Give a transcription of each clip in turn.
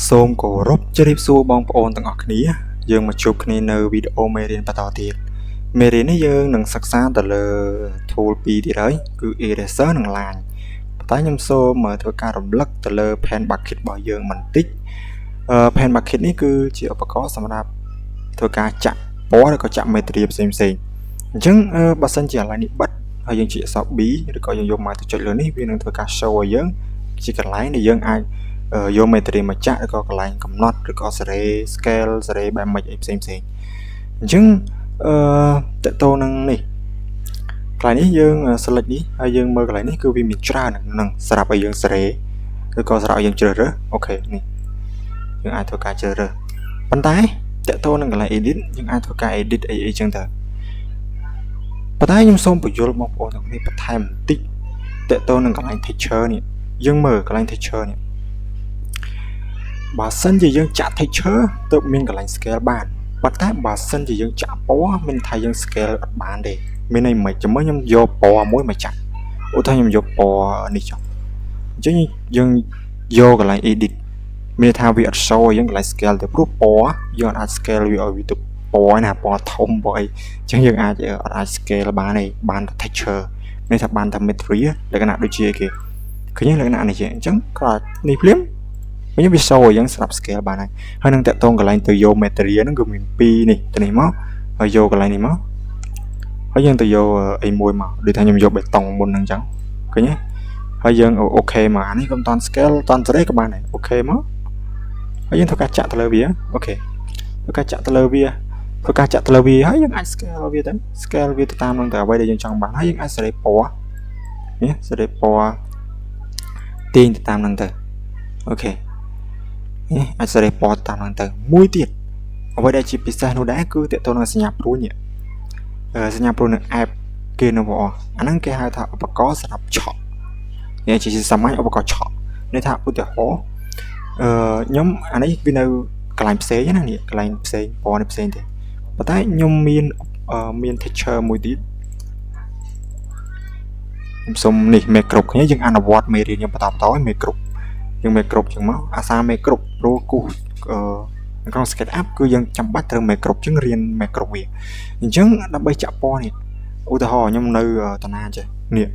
សូមគោរពជម្រាបសួរបងប្អូនទាំងអស់គ្នាយើងមកជួបគ្នានៅវីដេអូមេរៀនបន្តទៀតមេរៀននេះយើងនឹងសិក្សាទៅលើ tool 2ទៀតហើយគឺ eraser និង line ប៉ុន្តែខ្ញុំសូមធ្វើការរំលឹកទៅលើ paint bucket របស់យើងបន្តិច paint bucket នេះគឺជាឧបករណ៍សម្រាប់ធ្វើការចាក់ពណ៌ឬក៏ចាក់ material ផ្សេងផ្សេងអញ្ចឹងបើសិនជាកន្លែងនេះបិទហើយយើងចុចអក្សរ B ឬក៏យើងយកមកទៅចុចលើនេះវានឹងធ្វើការ show ឲ្យយើងជាកន្លែងដែលយើងអាចយក material មកចាក់ឬក៏កន្លែងកំណត់ឬក៏សេរី scale សេរីបែបម៉េចអីផ្សេងផ្សេងអញ្ចឹងអឺតកតទៅនឹងនេះកន្លែងនេះយើង select នេះហើយយើងមើលកន្លែងនេះគឺវាមានច្រើននឹងសម្រាប់ឲ្យយើងសេរីឬក៏សម្រាប់ឲ្យយើងជ្រើសរើស OK នេះយើងអាចធ្វើការជ្រើសរើសប៉ុន្តែតកតទៅនឹងកន្លែង edit យើងអាចធ្វើការ edit អីអីចឹងទៅប៉ុន្តែខ្ញុំសូមបញ្យល់បងប្អូនទាំងនេះបន្ថែមបន្តិចតកតទៅនឹងកន្លែង texture នេះយើងមើលកន្លែង texture នេះបើសិនជាយើងចាក់ texture ទើបមានកន្លែង scale បានប៉ុន្តែបើសិនជាយើងចាក់ពណ៌មានថាយើង scale អត់បានទេមានន័យមិនចាំមើលខ្ញុំយកពណ៌មួយមកចាក់ឧទាហរណ៍ខ្ញុំយកពណ៌នេះចុះអញ្ចឹងយើងយកកន្លែង edit មានថាវាអត់ show យើងកន្លែង scale ទេព្រោះពណ៌យើងអាច scale វាឲ្យវាទៅពណ៌ណាពណ៌ធំពណ៌អីអញ្ចឹងយើងអាចអត់អាច scale បានទេបានតែ texture មានថាបានតែ material លក្ខណៈដូចជាគេឃើញលក្ខណៈនេះជាអញ្ចឹងគ្រាន់នេះភ្លាមវិញវា show ឲ្យយើងស្រាប់ scale បានហើយហើយនឹងតាក់ទងកន្លែងទៅយក material ហ្នឹងគឺមាន2នេះទៅនេះមកហើយយកកន្លែងនេះមកហើយយើងទៅយកអីមួយមកដូចថាខ្ញុំយកបេតុងមុនហ្នឹងអញ្ចឹងឃើញទេហើយយើង OK មកអានេះក៏មិនតាន់ scale តាន់សេរីក៏បានដែរ OK មកហើយយើងធ្វើការចាក់ទៅលើវា OK ធ្វើការចាក់ទៅលើវាធ្វើការចាក់ទៅលើវាហើយយើងអាច scale វាទៅ scale វាទៅតាមនឹងទៅអ្វីដែលយើងចង់បានហើយយើងអាចសេរីពណ៌នេះសេរីពណ៌ទាញទៅតាមនឹងទៅ OK នេះអាចសេរីពណ៌តាមហ្នឹងទៅមួយទៀតអ្វីដែលជាពិសេសនោះដែរគឺតកតទៅនឹងសញ្ញាព្រួញនេះសញ្ញាព្រួញនឹង app គេនៅអស់អាហ្នឹងគេហៅថាឧបករណ៍សម្រាប់ឆក់នេះជាសាមញ្ញឧបករណ៍ឆក់នេះថាឧទាហរណ៍អឺខ្ញុំអានេះវានៅកន្លែងផ្សេងណានេះកន្លែងផ្សេងពណ៌នេះផ្សេងទេប៉ុន្តែខ្ញុំមានមាន texture មួយទៀតខ្ញុំសុំនេះមេគ្រប់គ្នាយើងអនុវត្តមេរៀនយើងបន្តបន្តឲ្យមេគ្រប់យើងមេគ្រប់ចឹងមកអាសាមេគ្រប់ព្រោះគូសអឺនៅក្នុង SketchUp គឺយើងចាំបាច់ត្រូវមេគ្រប់ចឹងរៀនមេគ្រប់វាអញ្ចឹងដើម្បីចាក់ពណ៌នេះឧទាហរណ៍ខ្ញុំនៅតាណាចេះនេះ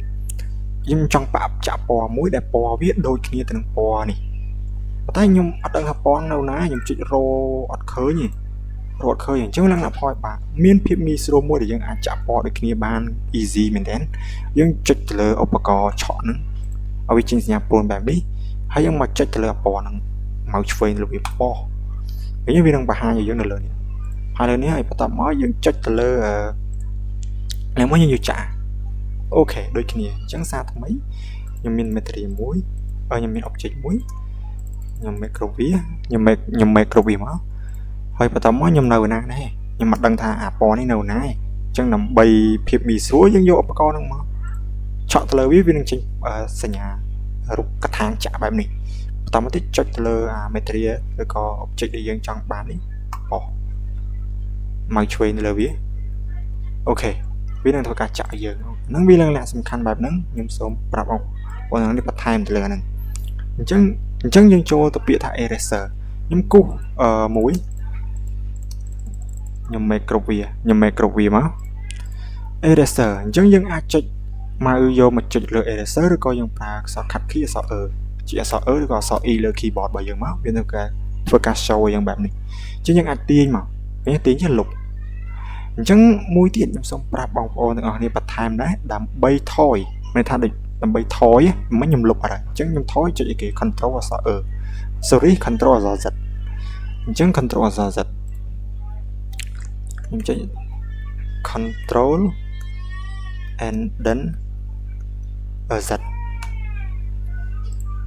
ខ្ញុំចង់បាក់ចាក់ពណ៌មួយដែលពណ៌វាដូចគ្នាទៅនឹងពណ៌នេះប៉ុន្តែខ្ញុំអត់ដឹងថាពណ៌នៅណាខ្ញុំចុចរអត់ឃើញទេរត់ឃើញអញ្ចឹងលក្ខណៈផលបាក់មានភាពងាយស្រួលមួយដែលយើងអាចចាក់ពណ៌ដូចគ្នាបាន easy មែនទែនយើងចុចទៅលើឧបករណ៍ឆក់ហ្នឹងឲ្យវាចេញសញ្ញាព្រួនបែបនេះហើយយើងមកចុចទៅលើពណ៌ហ្នឹងមកឆ្វេងលើវាពណ៌វិញវានឹងបង្ហាញឲ្យយើងនៅលើនេះហើយលើនេះហើយបន្ទាប់មកយើងចុចទៅលើឡើងមកយើងយកចាក់ OK ដូចគ្នាអញ្ចឹងសារថ្មីខ្ញុំមាន material មួយខ្ញុំមាន object មួយខ្ញុំ make គ្រប់វាខ្ញុំ make ខ្ញុំ make គ្រប់វាមកហើយបន្ទាប់មកខ្ញុំនៅណាដែរខ្ញុំមិនដឹងថាអាពណ៌នេះនៅណាអញ្ចឹងដើម្បីភាពងាយស្រួលយើងយកឧបករណ៍ហ្នឹងមកឆក់ទៅលើវាវានឹងចេញសញ្ញារូបកថាងចាក់បែបនេះបន្តមកទៀតចុចទៅលើអា material ឬក៏ object ដែលយើងចង់បាននេះបោះមកឆ្វេងទៅលើវា OK វានឹងធ្វើការចាក់ឲ្យយើងហ្នឹងវាលក្ខណៈសំខាន់បែបហ្នឹងខ្ញុំសូមប្រាប់បងប្អូននេះបន្ថែមទៅលើហ្នឹងអញ្ចឹងអញ្ចឹងយើងចូលទៅពាក្យថា eraser ខ្ញុំគូសអឺមួយខ្ញុំ make គ្រប់វាខ្ញុំ make គ្រប់វាមក eraser អញ្ចឹងយើងអាចចុចមកយកមកចុចលើ eraser ឬក៏យើងប្រើអក្សរ cut key អក្សរ E ជាអក្សរ E ឬក៏អក្សរ E លើ keyboard របស់យើងមកវានឹងការធ្វើការ show យ៉ាងបែបនេះអញ្ចឹងយើងអាចទាញមកនេះទាញជាលុបអញ្ចឹងមួយទៀតខ្ញុំសូមប្រាប់បងប្អូនទាំងអស់គ្នាបន្ថែមដែរដើម្បីថយមានថាដូចដើម្បីថយមិនខ្ញុំលុបអត់ហើយអញ្ចឹងខ្ញុំថយចុចអីគេ control អក្សរ E sorry control អក្សរ Z អញ្ចឹង control អក្សរ Z ខ្ញុំចុច control and then Z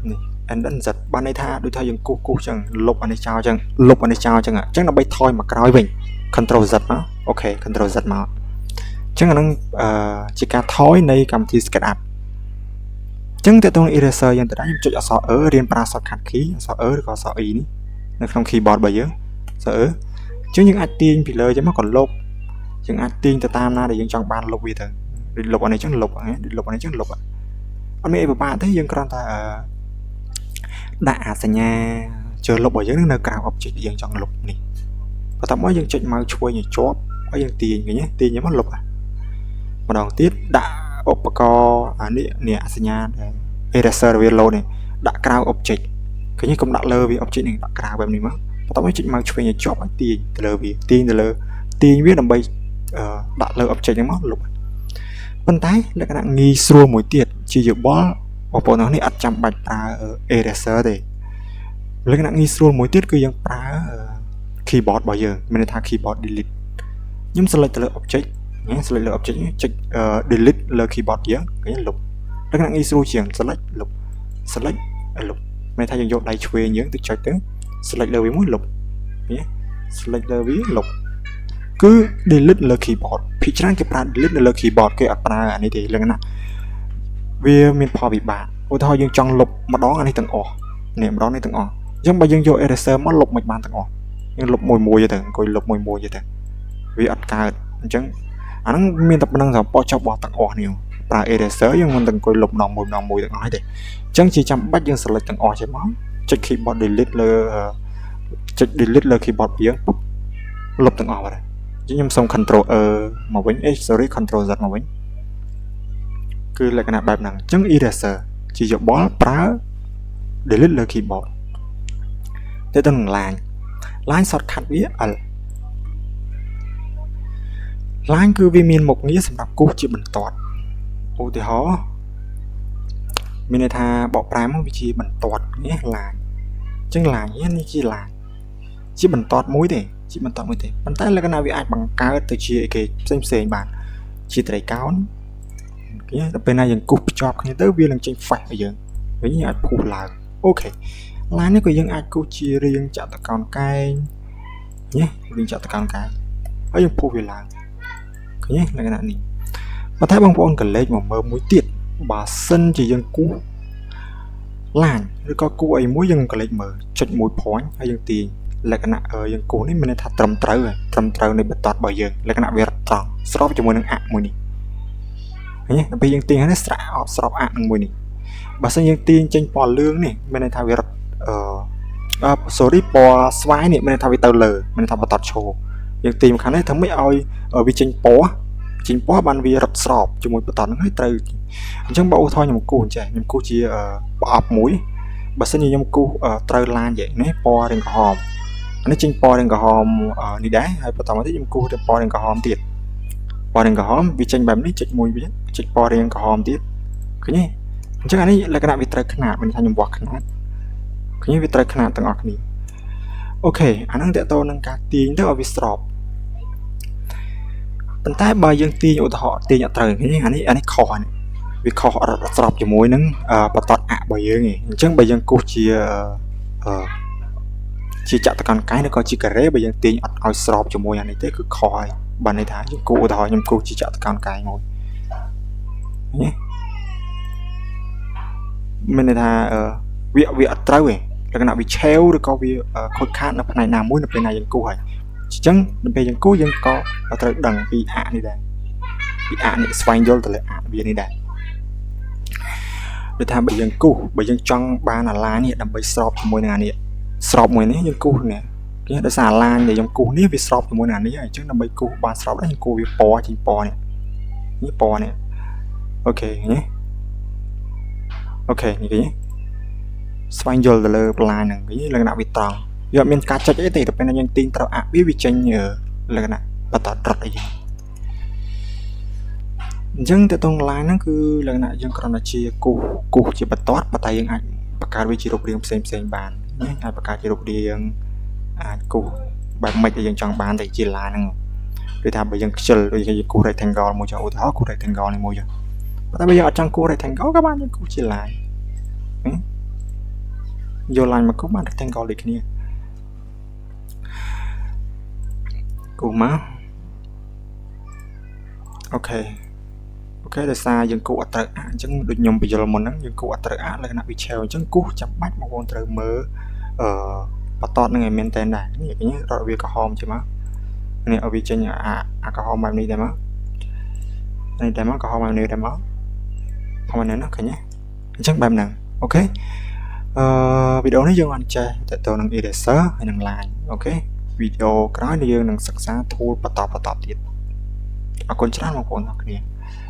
នេះ and then Z បានន័យថាដូចថាយើងគូសគូសចឹងលុបអានេះចោលចឹងលុបអានេះចោលចឹងអញ្ចឹងដើម្បីថយមកក្រោយវិញ control Z មក OK control Z មកអញ្ចឹងអានឹងអឺជាការថយនៃកម្មវិធី SketchUp អញ្ចឹងតើតើ eraser យើងទៅដែរខ្ញុំចុចអក្សរ E រៀនប្រើ shortcut key អក្សរ E ឬក៏អក្សរ E នេះនៅក្នុង keyboard របស់យើងអក្សរ E អញ្ចឹងយើងអាចទាញពីលើចឹងមកក៏លុបយើងអាចទាញទៅតាមណាដែលយើងចង់បានលុបវាទៅដូចលុបអានេះចឹងលុបដូចលុបអានេះចឹងលុបអត់មានអីពិបាកទេយើងគ្រាន់តែដាក់អាសញ្ញា ជើលុបរបស់យើងនឹងនៅក្រៅ object ដែលយើងចង់លុបនេះបន្ទាប់មកយើងចុច mouse ឆ្វេងឲ្យជាប់ហើយយើងទាញឃើញទេទាញមកលុបម្ដងទៀតដាក់ឧបករណ៍អានេះនេះអសញ្ញា eraser វា load នេះដាក់ក្រៅ object ឃើញទេកុំដាក់លើវា object នេះដាក់ក្រៅបែបនេះមកបន្ទាប់មកចុច mouse ឆ្វេងឲ្យជាប់ហើយទាញទៅលើវាទាញទៅលើទាញវាដើម្បីដាក់លើ object ហ្នឹងមកលុបប៉ុន្តែលក្ខណៈងាយស្រួលមួយទៀតជាយោបល់បងប្អូនទាំងនេះអត់ចាំបាច់ប្រើ eraser ទេលក្ខណៈងាយស្រួលមួយទៀតគឺយើងប្រើ keyboard របស់យើងមានន័យថា keyboard delete ខ្ញុំ select ទៅលើ object ណា select លើ object ចុច delete លើ keyboard យើងឃើញលុបលក្ខណៈងាយស្រួលជាង select លុប select លុបមានន័យថាយើងយកដៃឆ្វេងយើងទៅចុចទៅ select លើវាមួយលុបឃើញ select លើវាលុបគឺ delete លើ keyboard ភាគច្រើនគេប្រើ delete នៅលើ keyboard គេអត់ប្រើអានេះទេលក្ខណៈវាមានផលវិបាកឧទាហរណ៍យើងចង់លុបម្ដងអានេះទាំងអស់នេះម្ដងនេះទាំងអស់អញ្ចឹងបើយើងយក eraser មកលុបមិនបានទាំងអស់យើងលុបមួយមួយទៅអង្គុយលុបមួយមួយទៅវាអត់កើតអញ្ចឹងអាហ្នឹងមានតែប៉ុណ្្នឹងសម្បចប់បោះទាំងអស់នេះប្រើ eraser យើងមិនទាំងអង្គុយលុបម្ដងមួយម្ដងមួយទាំងអស់ទេអញ្ចឹងជាចាំបាច់យើង select ទាំងអស់ចេះមកចុច keyboard delete លើចុច delete លើ keyboard យើងពុបលុបទាំងអស់បាត់ហើយខ្ញុំសូម control E មកវិញអេ sorry control Z មកវិញគឺលក្ខណៈបែបហ្នឹងអញ្ចឹង eraser ជាយោបល់ប្រើ delete លើ keyboard ទៅទៅនឹង line line shortcut វា L line គឺវាមានមុខងារសម្រាប់គូសជាបន្ទាត់ឧទាហរណ៍មានន័យថាបកប្រែមកវាជាបន្ទាត់នេះ line អញ្ចឹង line នេះជា line ជាបន្ទាត់មួយទេជាបន្ទាត់មួយទេប៉ុន្តែលក្ខណៈវាអាចបង្កើតទៅជាអីគេផ្សេងផ្សេងបានជាត្រីកោណគេដល់ពេលណាយើងគូសភ្ជាប់គ្នាទៅវានឹងចេញ face ឲ្យយើងវិញយើងអាចពុះឡើង OK line នេះក៏យើងអាចគូសជារាងចតុកោណកែងនេះរាងចតុកោណកែងហើយយើងពុះវាឡើងឃើញទេលក្ខណៈនេះប៉ុន្តែបងប្អូនក៏លេខមកមើលមួយទៀតបើសិនជាយើងគូស line ឬក៏គូសអីមួយយើងក៏លេខមើលចុចមួយ point ហើយយើងទាញលក្ខណៈយើងគូសនេះមានន័យថាត្រឹមត្រូវហើយត្រឹមត្រូវនៃបន្ទាត់របស់យើងលក្ខណៈវារត់ត្រង់ស្របជាមួយនឹងអមួយនេះឃើញទេដល់ពេលយើងទាញហើយស្រាក់អត់ស្របអនឹងមួយនេះបើសិនយើងទាញចេញពណ៌លឿងនេះមានន័យថាវារត់អឺ sorry ពណ៌ស្វាយនេះមានន័យថាវាទៅលើមានន័យថាបន្ទាត់ឈរយើងទាញមកខាងនេះធ្វើម៉េចឲ្យវាចេញពណ៌ចេញពណ៌បានវារត់ស្របជាមួយបន្ទាត់ហ្នឹងហើយត្រូវអញ្ចឹងបើឧទាហរណ៍ខ្ញុំគូសអញ្ចេះខ្ញុំគូសជាប្រអប់មួយបើសិនជាខ្ញុំគូសត្រូវ line យ៉ាងនេះពណ៌រាងក្រហមអានេះចេញពណ៌រាងក្រហមនេះដែរហើយបន្តមកទៀតខ្ញុំគូសទៅពណ៌រាងក្រហមទៀតពណ៌រាងក្រហមវាចេញបែបនេះចុចមួយវាចុចពណ៌រាងក្រហមទៀតឃើញទេអញ្ចឹងអានេះលក្ខណៈវាត្រូវខ្នាតមានថាខ្ញុំវាស់ខ្នាតឃើញវាត្រូវខ្នាតទាំងអស់គ្នា OK អាហ្នឹងតើតើនឹងការទាញទៅឲ្យវាស្របប៉ុន្តែបើយើងទាញឧទាហរណ៍ទាញអត់ត្រូវឃើញអានេះអានេះខុសអានេះវាខុសអត់ស្របជាមួយនឹងបន្ទាត់អរបស់យើងឯងអញ្ចឹងបើយើងគូសជាអឺជាចតុកោណកែងឬក៏ជាការ៉េបើយើងទាញអត់ឲ្យស្របជាមួយអានេះទេគឺខុសហើយបើន័យថាយើងគូសឧទាហរណ៍ខ្ញុំគូសជាចតុកោណកែងមួយនេះមានន័យថាវាវាអត់ត្រូវទេលក្ខណៈវាឆេវឬក៏វាខូចខាតនៅផ្នែកណាមួយនៅពេលណាយើងគូសហើយអញ្ចឹងនៅពេលយើងគូសយើងក៏ត្រូវដឹងពីអនេះដែរពីអនេះស្វែងយល់ទៅលើអវានេះដែរដូចថាបើយើងគូសបើយើងចង់បានអា line នេះដើម្បីស្របជាមួយនឹងអានេះស្របមួយនេះយើងគូសនេះគេដោយសារអា line ដែលខ្ញុំគូសនេះវាស្របជាមួយនឹងអានេះហើយអញ្ចឹងដើម្បីគូសបានស្របដែរយើងគូសវាពណ៌ចេញពណ៌នេះនេះពណ៌នេះ OK នេះ OK នេះគេស្វែងយល់ទៅលើបន្លាយហ្នឹងវិញលក្ខណៈវាត្រង់វាអត់មានការចុចអីទេទៅពេលណាយើងទាញត្រូវអវាវាចេញលក្ខណៈបន្តរត់អីចឹងអញ្ចឹងតើតង line ហ្នឹងគឺលក្ខណៈយើងគ្រាន់តែជាគូសគូសជាបន្ទាត់ប៉ុន្តែយើងអាចបង្កើតវាជារូបរាងផ្សេងផ្សេងបានណាអាចបង្កើតជារូបរាងអាចគូសបែបម៉េចដែលយើងចង់បានតែជា line ហ្នឹងដូចថាបើយើងខ្ជិលដូចយើងគូស rectangle មួយចុះឧទាហរណ៍គូស rectangle នេះមួយចុះប៉ុន្តែបើយើងអត់ចង់គូស rectangle ក៏បានយើងគូសជា line យក line មកគូសបាន rectangle ដូចគ្នាគូសមក OK OK ដោយសារយើងគូសអត់ត្រូវអអញ្ចឹងដូចខ្ញុំបញ្យល់មុនហ្នឹងយើងគូសអត់ត្រូវអលក្ខណៈវាឆេវអញ្ចឹងគូសចាំបាច់បងប្អូនត្រូវមើលអឺបន្ទាត់ហ្នឹងឲ្យមែនតែនដែរនេះឃើញរត់វាក្រហមជាមកនេះឲ្យវាចេញអាអាក្រហមបែបនេះដែរមកនេះដែរមកក្រហមបែបនេះដែរមកធម្មតាណាឃើញទេអញ្ចឹងបែបហ្នឹង OK អឺវីដេអូនេះយើងបានចេះតទៅនឹង eraser ហើយនឹង line។ OK វីដេអូក្រោយយើងនឹងសិក្សា tool បន្តបន្តទៀត។អរគុណច្រើនបងប្អូនទាំងគ្នា។